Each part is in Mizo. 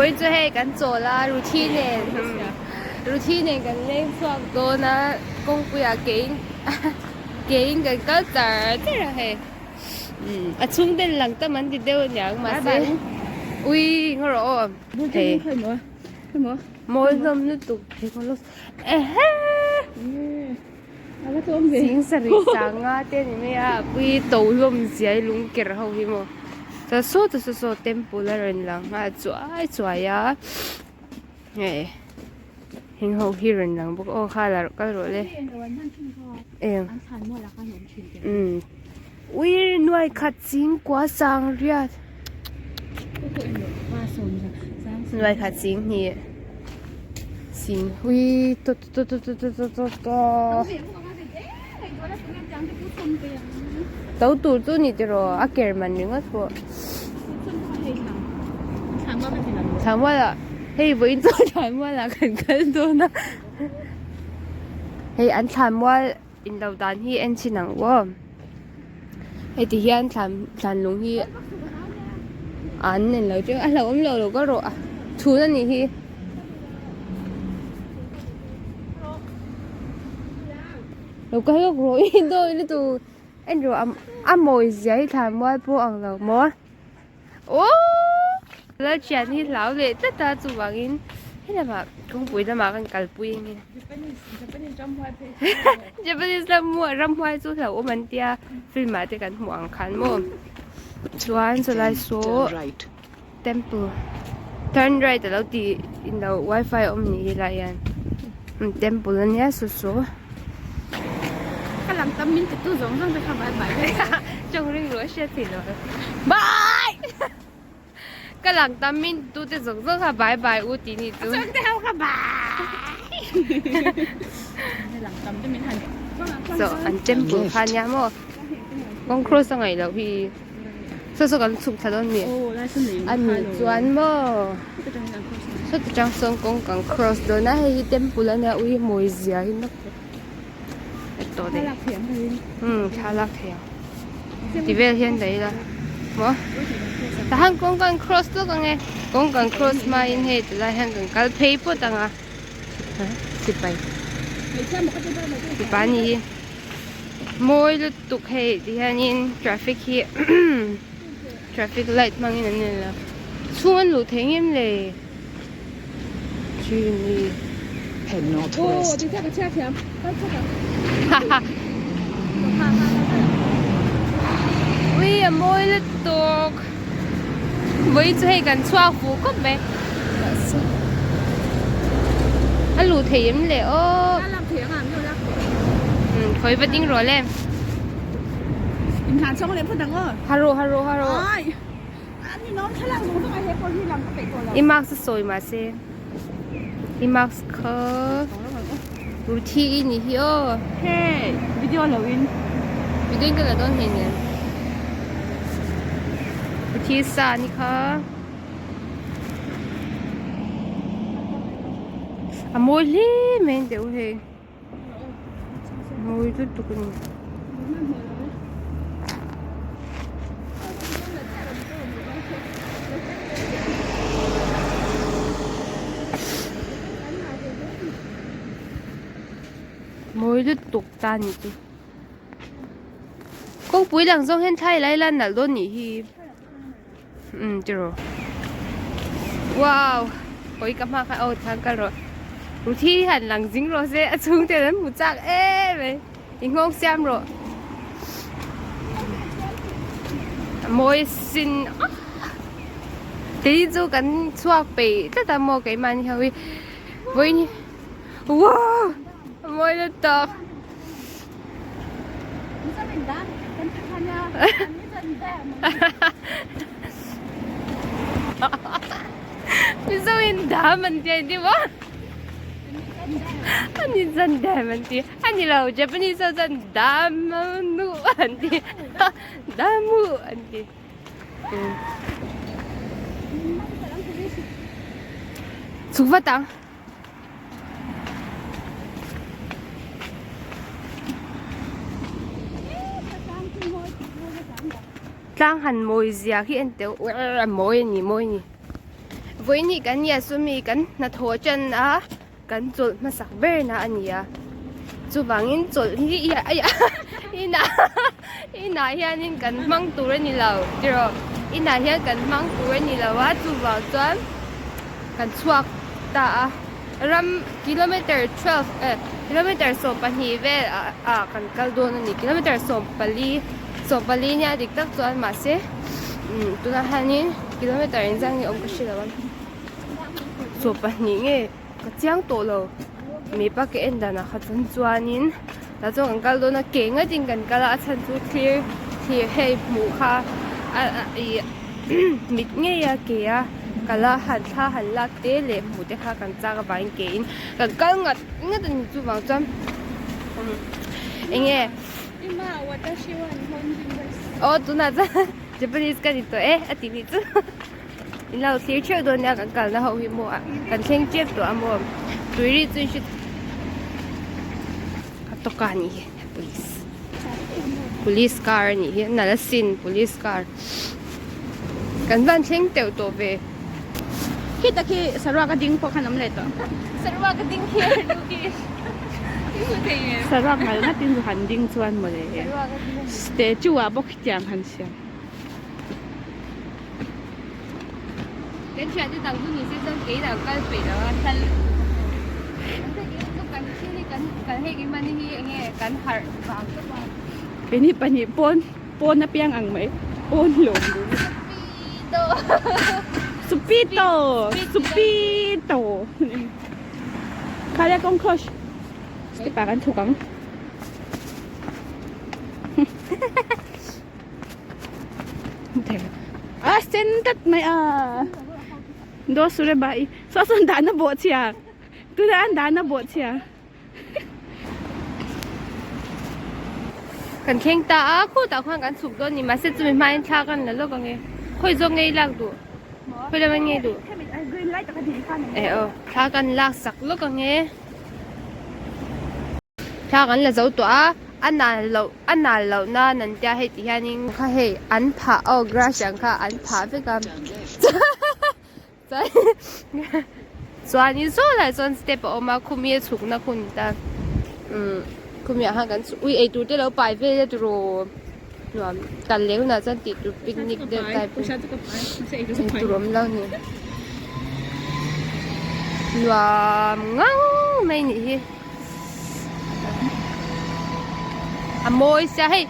Vawiin chu hei kan chawl a Ruthi nen Ruthi nen kan leng chhuak dawn a kawngpuiah kein kein kan kal char char a hei a chhung ten lang tam an ti deuh aniang mahse ui ngaw rawh aw hei mawi hlawm lutuk ehe. Thing sarih sanga te a ni mai a a pui to hlawm zia hi lung ker ho hi maw chuan sawtah saw saw temple a rawn lang a chuai chuai a hei heng ho hi rawn lang bawk aw kha la kal rawh le eng umm ui nuai khat ching kua sang riat nuai khat ching hnih ching ui tawt. To tur chu ni tiraw a ker man ringawt pawh Thlanmualah hei vawiin chu Thlanmualah kan kal dawn a hei an thlanmual inlo dan hi en chhin ang u aw hei ti hian thlan thlan lung hi an inlo teuh a hlauhawm lo lo ka rawh a chhun a nih hi. Lo kal lawk rawh i dawi lutuk en rawh a mawi zia hi thlan mual pawh ang lo maw aww lalṭhian hi hlau leh tlat a chuvangin helamah kawngpui lamah kan kalpui ang e Japanese ramhuai chu hlauhawm an tia film ah te kan hmuh ang khan maw chuan chulai saw. Temple turn right alo tih in lo wifi a awm ni helai hian temple ania saw saw ka lang tam min ti tu zawng zawng te kha bye bye vek tawng ring ruah hriat theih loh bye ka lang tam min ti tu te zawng zawng kha bye bye u tih ni chu chhungte ho kha bye lang tam te min han so an temple kha nia maw kawng cross a ngaih loh hi. Saw saw kan chhuk thla dawn mi a ni chuan maw sawti tang sawn kawng kan cross dawn a hei hi temple a nia ui mawi zia hi nak tawh daih umm thla lak thei ang ti vel hian daih ila maw tahan kawng kan cross lawk ang e kawng kan cross hmain hei tilai hian kan kal phei phawt ang a sipai mipa a ni hi. Mawi lutuk hei ti hianin traffic hi traffic light hmangin an en a chhung an luh thei ngem le chini ui a mawi lutuk vawiin chu hei kan chhuak fuh khawp mai a luh thei em le aw. Khawi va ding rawh le. In han chawng leh phawt ang aw. Ha rawh ha rawh ha rawh. Ai. Ani nom thlalak zawng zawng ai he pawh hi lang ka peih tawh lo. I marks a sawi mahse. I marks kha Ruthi i nih hi aw. Hey, video lo in. Video in ka la dawn hleinem. Ruthi sa ni kha. A mawi hle mai ang teh u hei. Mawi lutuk a ni. Mawi lutuk ta ni chu. Kawngpui lang zawng hian thla i lai lan nalh dawn nih hi. Umm tiraw wow hawi ka hma kha aw thang kal rawh ruthi hian lang zing rawh se a chhung te an hmu chak em mai i nghawng siam rawh a mawi sin kei chu kan chhuak peih tlat a maw keimahni ho hi vawiin hi wow a mawi lutuk. Mizo in dam an ti a ni maw? Ani chuan dam an ti. A ni lo, Japanese ho chuan damu an ti. Damu an ti. Chhuk vat ang. Tlang han mawi zia khi en teuh a mawi a ni mawi a ni. Vawiin hi kan nia sumi kan hnathawh ṭan a kan chawlh hmasak berna a ni a. Chuvangin chawlh hi inah inah hianin kan hmang tur a ni lo tiraw inah hian kan hmang tur a ni lo a chuvang chuan kan chhuak ta a ram kilometer 12 eh kilometer 12 vel ah kan kal dawn a ni kilometer 14 14 nia dik tak chuan mahse tunah hianin kilometer engzat nge awm ka hre lo a 12 nge ka chiang tawh lo mipa ka en danah kha chuan chuanin tah chuan kan kal dawn a ke ngatin kan kal a a chhan chu thlir thlir hei hmuh kha a ih mit ngei a ke a kal a han thla han lak te leh hmuh te kha kan chak avangin ke in kan kal ngat ngat a ni chuvang chuan eng nge aw tunah chuan Japanese ka ni tawh e a ti nih chu. In lo thlir theuh dawn nia kan kalna ho hi maw kan thleng tep tawh a maw tui ri chu in hre a tawk a nih hi police police car a nih hi a nalh asin police car kan van thleng teuh tawh ve. Khita khi saruak a ding pawh khan awm leh tawh. Saruak a ding khi a ru khi i hmu thei em? Saruak ngal ngat in han ding chuan mawle. Statue ah bawk khitiang han siam. Kan thiante dang chu ni se chuan kei dah kal peih lo a hla lutuk a maw. Mahse kei chu kan thil hi kan kan hei keimahni hi eng nge kan harh vang tawp a. Keini pahnih pawn pawn apiang ang mai pawn lawm dun. Supito. Supito. Supito. Khalia kawng crush. Step ah kan chhuk ang. A sen tlat mai a do sure bai saw sawn dahna bawh chhia tunah an dahna bawh chhia. Kan thleng ta a khutah khuan kan chhuk dawn a ni mahse chumi hmain thla kan la lawk ang e khawi zawk ngei lak duh khawi lama ngei duh eh aw thla kan lak sak lawk ang e thla kan la zo tawh a. A nal loh a nal loh nan an tia hei ti hianin kha hei an phah aw grass ang kha an phah vek a chuan chuanin saw lai chuan step a awm a khumi a chhukna khu ni ta umm khumi ah khan kan chhuk ui eitur te lo pai vel a tiraw nuam kal leh hunah chuan tih tur picnic deuh type eitur awm lo ni nuam ngang mai nih hi. A mawi sia hei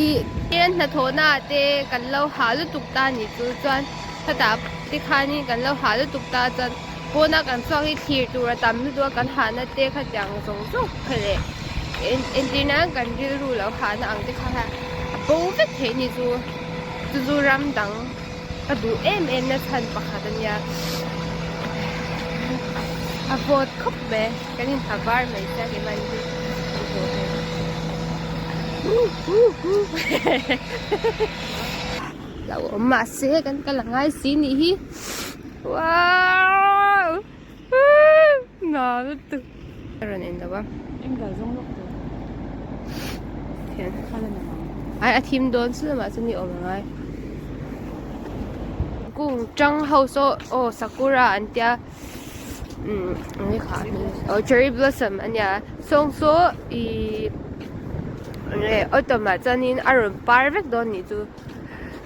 ih hian hnathawhna ah te kan lo hah lutuk ta a nih chu chuan khatah te khanin kan lo hah lutuk ta chuan pawna kan chhuak hi thlir tur a tam lutuk a kan hahna te khatiang zawng zawng kha leh entir nan kan rilru lo hahna ang te kha a bo vek theih a ni chu chu chu ram dang ka duh em em na chhan pakhat a nia a vawt khawp mai. Kan in ha var mai sia keimah hi lo awm mahse kan kal a ngai si nih hi wow na lutuk a rawn en lo a ai a thim dawn chu lamah chuan i awm a ngai kung tang ho saw aw sakura an tia. Umm eng kha aw cherry blossom a nia sawng saw ihh eng nge autumn ah chuanin a rawn par vek dawn nih chu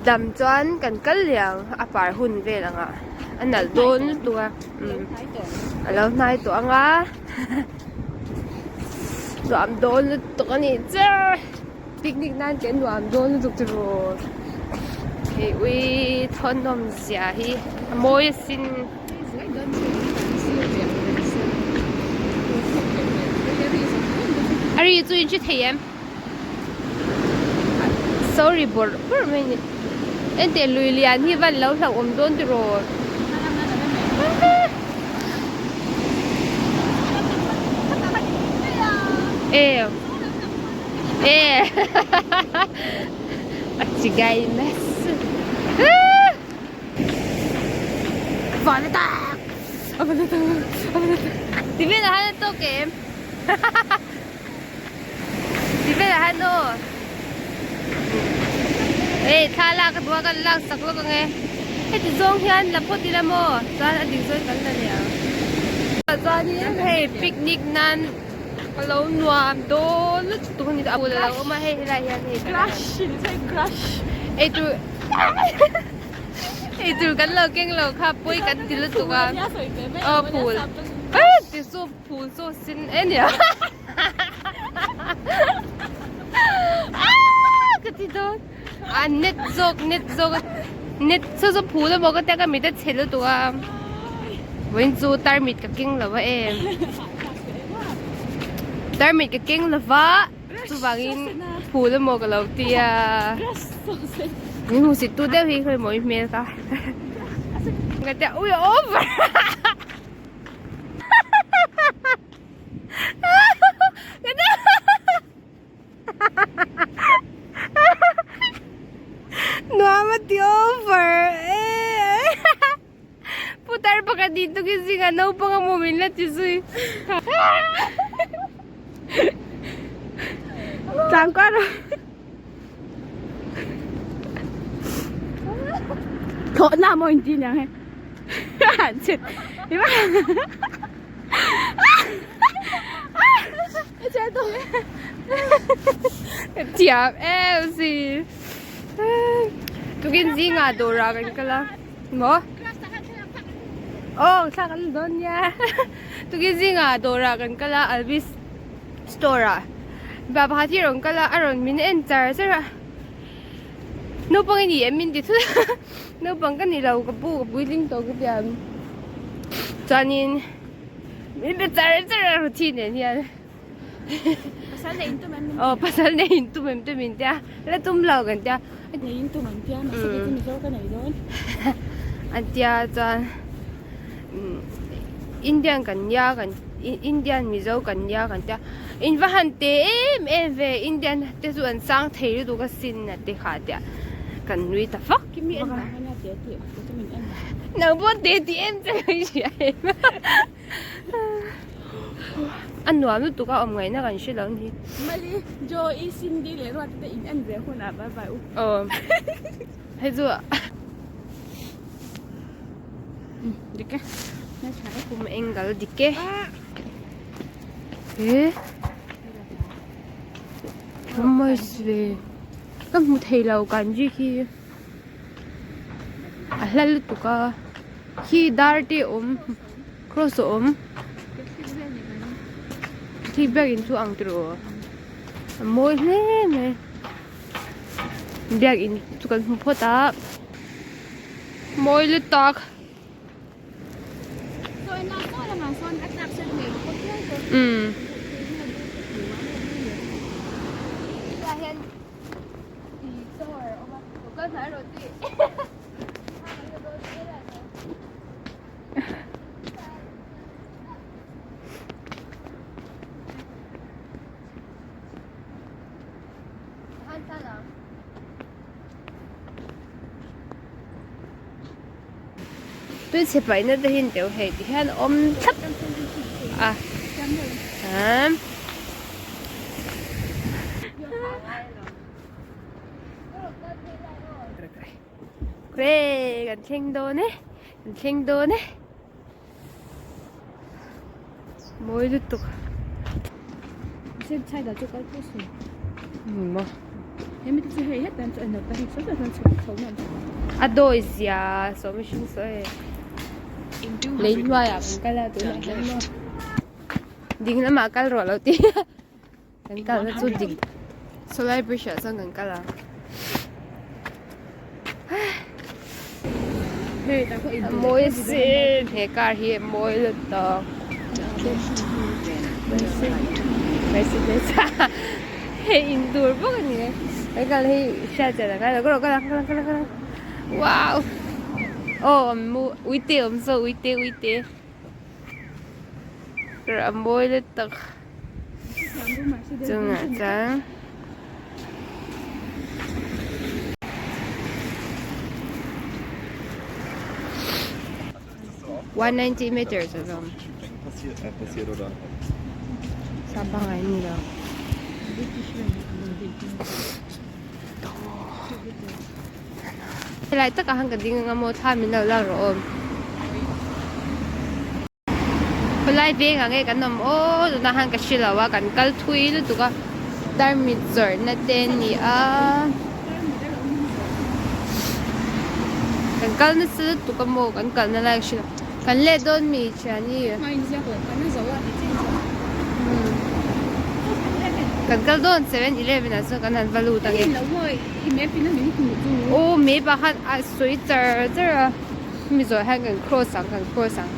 dam chuan kan kal leh ang a par hun vel ang ah a nalh dawn lutuk a umm a lo hnai tawh ang a nuam dawn lutuk a nih chu picnic nan te nuam dawn lutuk tiraw hei ui thawnawm zia hi a mawi asin. A ri chu in hre thei em? Sorry bawrh bawrh mai a ni. Enteh lui lian hi van lo hlauh awm dawn tiraw? E e a chigai mess. Van attack! Van attack! Van attack! Ti velah hian a tawk em? Ti velah hian aw. Ei thla lak ka duh a kan lak sak lawk ang e. Heti zawng hian la phawt ila maw chuan a dik zawng kan la leh ang. Chuanin hei picnic nan a lo nuam dawn lutuk a ni a bul a lo awm a hei helai hian hei eitur eitur kan lo keng lo kha pawi kan ti lutuk a aw phul ti chu phul chu sin e nia ka ti dawn. A net zawk net zawk net saw saw phul emaw ka tia ka mit a chhe lutuk a vawiin chu tarmit ka keng lo va em tarmit ka keng lo va chuvangin phul emaw ka lo tia min hmusit tu deuh hi khawi mawi hmel ka ka tia ui over. Nuam a ti over e Putar pakhat ni tukin zingah naupang a maw min la ti zui. Tlangkua rawh. Thawhna maw in ti niang he. Chit. Thiam em si Tukin zingah dawrah kan kal a maw Aw thla kan la dawn nia Tukin zingah dawrah kan kal a Alvis store ah mipa pakhat hi a rawn kal a a rawn min en char char a Naupang i ni em min ti thut a Naupang ka ni lo ka pu ka puitling tawh ka ti a chuanin Min pe char char a Ruthi nen hian. Pasal nei intum em min Aw pasal nei intum em te min tia. La tum lo kan tia. Nei intum an tia mahse kei chu Mizo ka nei dawn. An tia chuan Indian kan nia kan Indian Mizo kan nia kan tia. In va han te em em ve Indian te chu an sang thei lutuk a sin a ti kha tia. Kan nui ta fak. Kimi en vang ania te tih kei chu min en vang. Nang pawh te tih em che ka hria em. A nuam lutuk a awm ngaihna kan hre lo ni. Mali, Joey, Cindy leh Ruata te in en ve hunah bye bye u. Aw. Hei chu Dik e. Kum angle dik e. E. Mawi ve. Ka hmu thei lo kanji khi. A hla lutuk a khi dar te a awm cross a awm khi biakin chu ang tiraw a mawi hle mai biakin chu kan hmu phawt a mawi lutuk. Umm. Tui chhe paihna te hi an teuh hei ti hian a awm thlap a. Kre kan thleng dawn e kan thleng dawn e mawi lutuk a dawi zia saw mihring saw e lei hnuaiah kan kal a tunah hian maw ding lamah kal rawh lo tih. Kan kalna chu dik sawlai bridge ah chuan kan kal a. A mawi asin he car hi a mawi lutuk. Hei in tur bawk a ni e. Kan kal hi hriat chian a ngai lo. Kal ang kal ang kal ang kal ang. Wow! Aw uite a awm saw uite uite. A mawi lutuk. Chungah chuan 190 meters a awm pangai a ni lo. Helai takah khan ka ding anga maw thla min lo lak rawh aw. Khawlai vengah nge kan awm aw tunah khan ka hre lo a kan kal thui lutuk a tarmit zawrhna te a ni a kan kal nasa lutuk a maw kan kalna lai ka hre lo kan let dawn mi thiani kan kal dawn 7-eleven ah chuan kan han va lut ang e. Aw map ah khan a sawi char char a hemi zawh hian kan cross ang kan cross ang.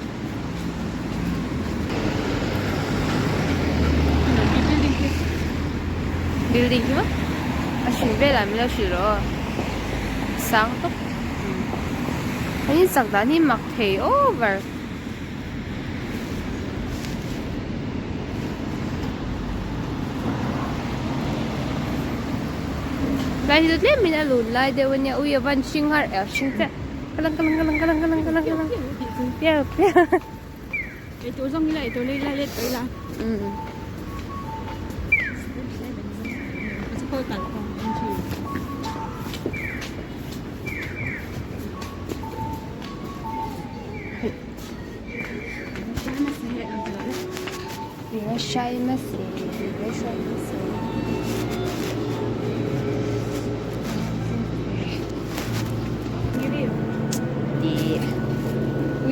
Building hi maw a hrilh velah min lo hrilh rawh aw sang tawp an insak dan hi mak thei over. Lai hi chu tlem in a lun lai deuh a nia ui a van hring har eh hring chiah kalang kalang kalang kalang kalang kalang kalang piau piau Eitur zawng ila eitur lei ila let tawh ila.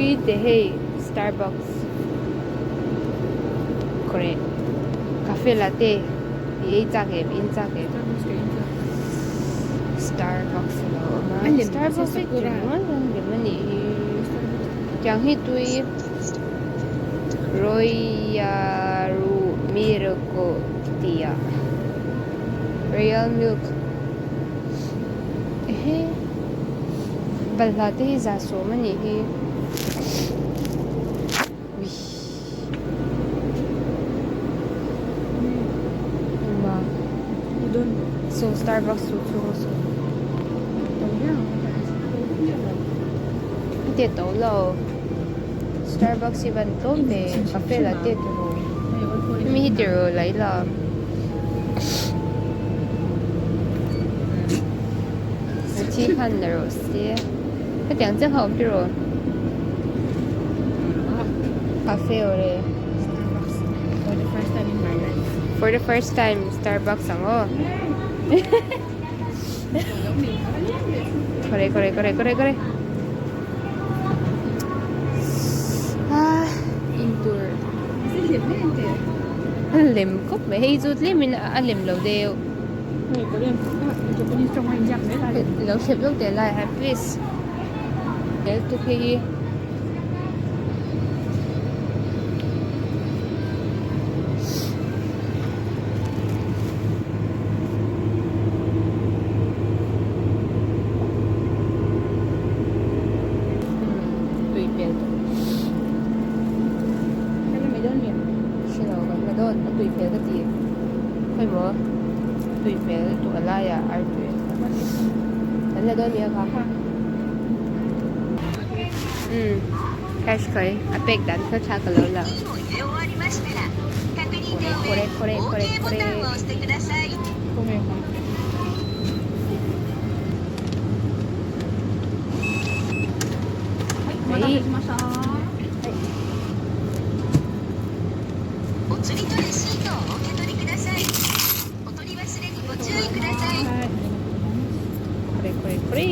Uite hei Starbucks kawreh cafe latte i ei chak em in chak em Starbucks a lo awm a Starbucks hi tui nual a lem a nih hi tiang hi tui Royaru Miracle tih ah Royal Milk ehe balhla te hi zah sawm a nih hi Saw Starbucks chu chhung a saw te to lo Starbucks hi van tlawm ve cafe latte turu hemi hi turu lai la thi khan la rawh se hetiang chiah kha a awm tiraw cafe awle for the first time Starbucks ang aw kore kore kore kore kore ah intur a lem khawp mai hei chu tlem in a lem lo deuh lo thlep lawk teh lai ah please he tuk hei hi. Tui hmel tawh hre lo kan la dawn a tui hmel ka ti khawi maw tui hmel lutuk a laiah artui kan la dawn nia kha umm cash khawi a pek dan kha thla ka lo la kore kore kore kore kore. これこれこれ。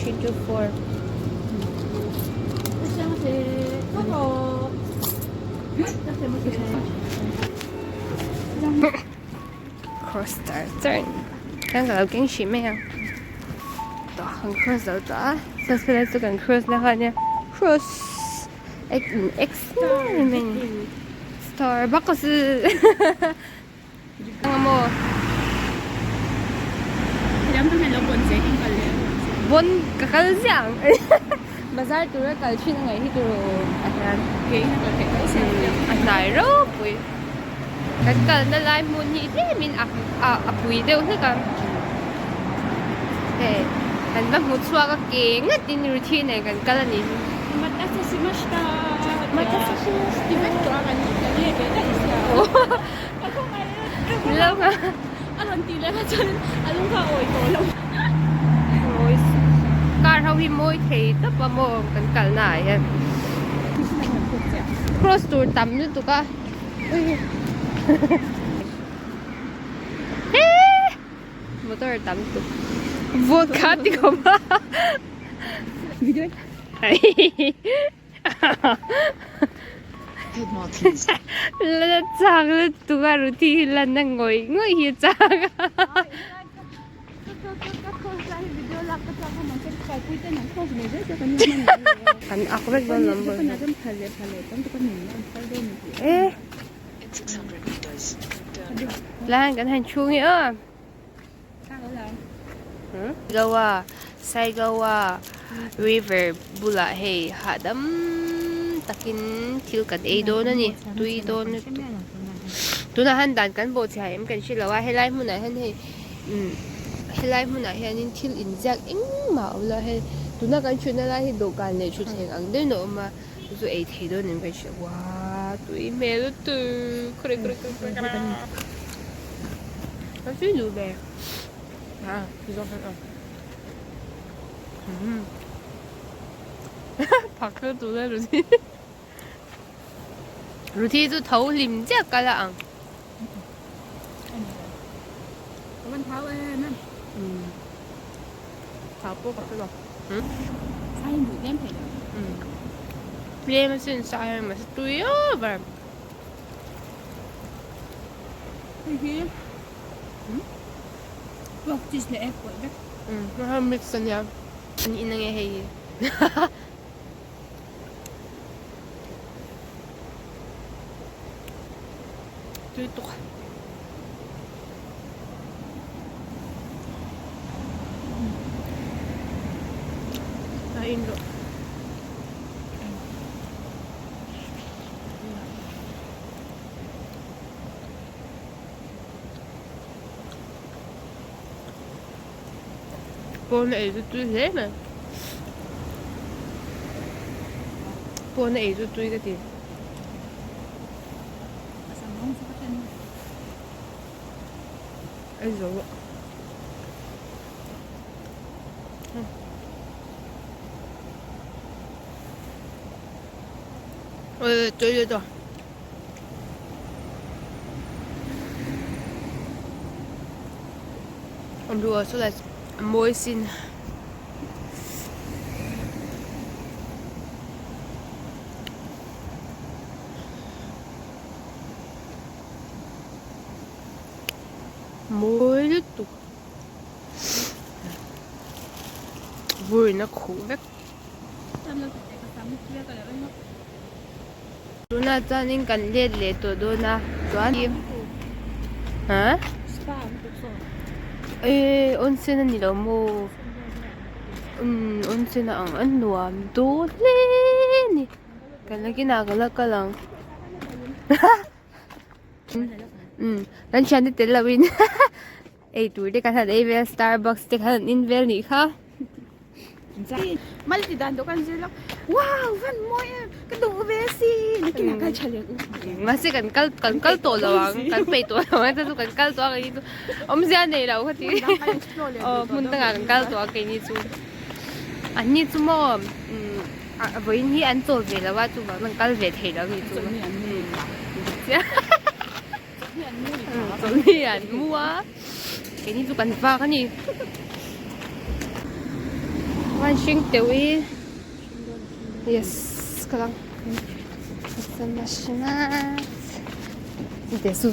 Three two four. Cross tar char kan ka lo keng hrih mai ang tah kan cross lo tawh a chuan chu kan cross na kha ania cross x x mai mai a ni starbucks eng maw bon ka kal ziah ang bazar tura kal thin a ngaih hi tur a hian a hnai ropui. Kan kalna lai hmun hi tlemin a a pui deuh hlek a hei kan va hmu chhuak a ke ngatin ruthi nen kan kal a ni. A rawn tih leh kha chuan a lung kha a awi tawh lo. Mawi car ho hi mawi thei tawp a maw kan kalna ah hian. Cross tur tam lutuk a. Motor tam tuk. Vote kha ti khawp a. Video. La chak lutuk a Ruthi hi lan na ngawih ngawih hi a chak a. Kan ak vek dawn lam bawlh e. Lai kan han chhung hi aw. Goa Saigawa river bulah hei hahdam takin thil kan ei dawn a ni tui dawn lutuk tunah hian dan kan bawh chhiah em kan hre lo a helai hmunah hian hei umm helai hmunah hianin thil inziak engmah a awm lo a hei tuna kan thutna lai hi dawhkan leh thutthleng ang deuhin a awm a chu chu ei thei dawn em kan hre lo a tui hmel lutuk khaw khaw khaw khaw. Ka tui duh ve. À, thì do phải Phak chu tu le Ruthi. Ruthi chu tho hlim chiah kal a ang. Ka van thau em em. Thau pawh ka hre lo. Sai in duh tlem thei lo. Tlem asin sai em mahse tui over. Hei hi pork cheese leh egg pawlh vek. Umm mix a nia. An in ange hei hi. Tui tuk. A in rawh. Pawn a ei chu tui hle mai. Pawn a ei chu tui ka ti. Ei zo a. Tui leh tawh. Ruah saw lai a mawi sin. Mawi lutuk. Vur in a khuh vek. Tunah chuanin kan let leh tawh dawn a chuan ha eh onsen a ni lo maw umm onsen a ang a nuam dawn hle a ni kan la kinah ka la kal ang umm kan thiante tel lo in. Ei tur te kan han ei vel Starbucks te kan han in vel nih kha. Mal ti dan dawh kan zir lawk. Wow van mawi em ka duh ve si nakin ah kal tha leh u. Mahse kan kal kan kal tawh lo ang kan peih tawh lo ang chu kan kal tawh a keini chu awmzia nei lo kha ti. Aw hmun dangah kan kal tawh a keini chu. Anni chu maw vawiin hi an chawl ve lo a chuvang an kal ve thei lo a ni chu. Chawlhni an mu a keini chu kan vak a ni van hring teuh i yes ka lang saw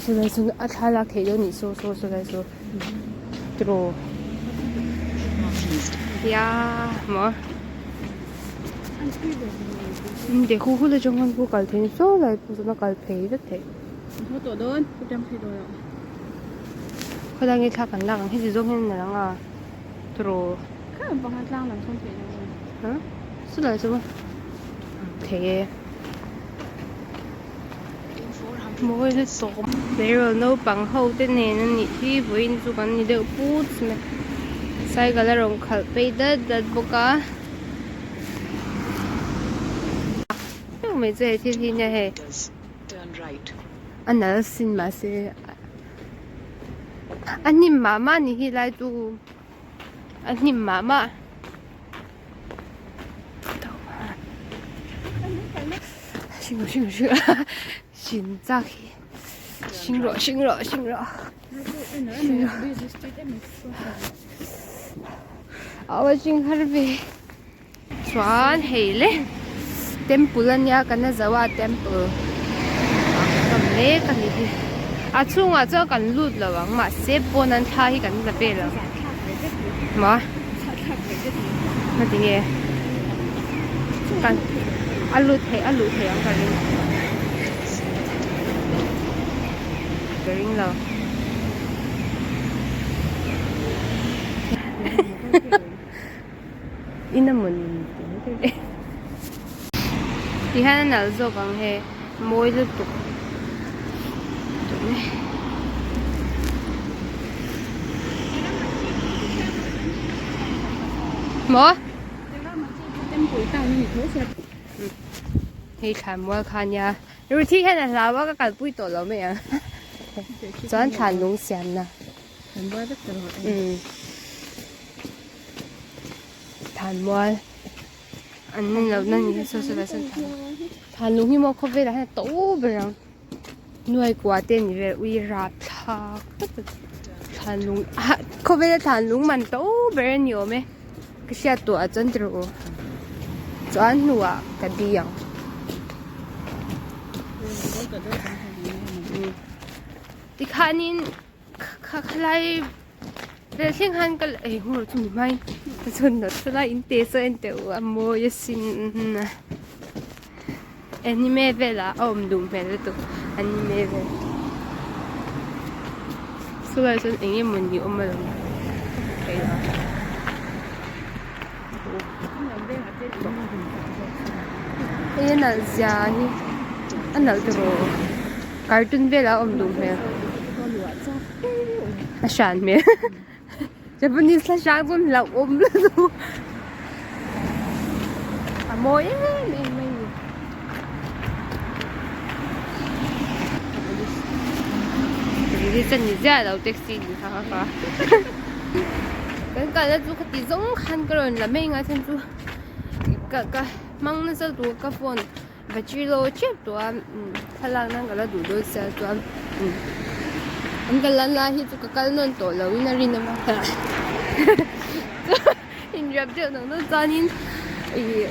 saw lai sawn a thlalak theih dawn a nih saw saw saw lai saw tiraw ya maw khu khu te chuan khan kal theih saw lai pawh sawn a kal phei vek theih. Haw tawh dawn, ka tang phei dawn lo. Khawilai nge thla kan lak ang heti zawng hian a lang a tiraw. Kha lam pang khan tlang lam sawn theih lo a. Ha? Chulai chu maw? Thei e. Mawi lutuk. Tleirawl naupang ho te nen a nih hi vawiin chu kan ni deuh put mai. Cycle a rawn khalh phei dat dat bawk a. Mai chu hei thil hi nia hei. A nal sin mahse. A hnim mah mah ni hi lai chu a hnim mah mah. Hring chak hi hring rawh hring rawh hring rawh hring rawh aw hring har ve chuan hei le temple ania kan la zo a temple ah kan awm mek a ni hi a chhungah chuan kan lut lo ang mahse pawn an thla hi kan la vel ang maw ngatinge kan a lut theih a luh theih ang ka ring ka ring lo. In a mawni tih mai tur e. Ti hian a nalh zawk ang he mawi lutuk tawh e. Maw? Hei thlan mual kha nia. Ruthi hian a hlau a ka kalpui tawh lo mai ang. Chuan thlan lung siamna. Umm. Thlanmual an ni loh na ni saw saw saw thlan lung hi maw khawvelah hian a to ber ang nuai kua te a ni vel ui rapthlak tak a thlan lung ah khawvela thlan lung man to ber a ni awm e ka hriat tawh ah chuan tiraw aw chuan hnuah ka di ang tikhanin. Kha khalai vel thleng khan ka ei hur chu ni mai ka chhun lo chulai in te saw en teh u a mawi asin anime velah a awm duh hmel lutuk anime vel chulai chuan eng emaw ni awm alawm ka hmu thei lo hei a nalh zia hi a nalh tawh cartoon velah a awm duh hmel a hran hmel japanese thla hrang chu hlauh awm lutuk a mawi em em mai a ni. Kan kalna chu khati zawng khan ka rawn la mai ang a chhan chu ka ka hmang nasa tur ka phone battery low tep tawh a thlalak nan ka la duh dawn sia chuan an kal lan lai hi chu ka kal nawn tawh lo in a rin awm a inrep deuh nawk nawk chuanin ih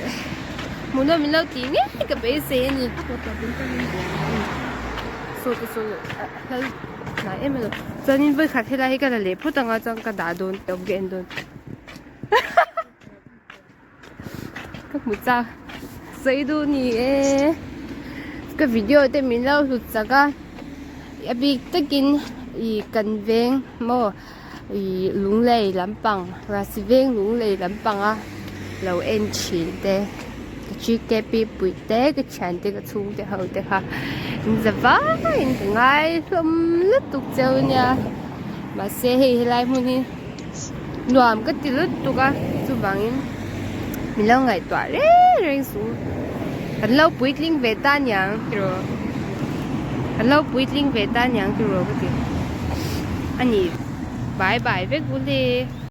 hmuhnawm min lo tih ngei ka beisei a ni saw te saw hlal hnai em alo chuanin vawikhat helai hi ka la leh phawt anga chuan ka dah dawn tawp ka en dawn ka hmu chak sawi duh ni e ka video te min lo hlut chak a a bik takin ih kan veng maw ih lunglei lampang rasi veng lunglei lampanga lo en thin te ka GKP pui te ka thian te ka chhung te ho te kha in za vaiin ka ngai hlawm lutuk cheu nia mahse hei helai hmun hi. Nuam ka ti lutuk a chuvangin min lo ngaihtuah reng reng suh kan lo puitling ve ta niang tiraw kan lo puitling ve ta niang tiraw ka ti a ni bye bye vek bul e.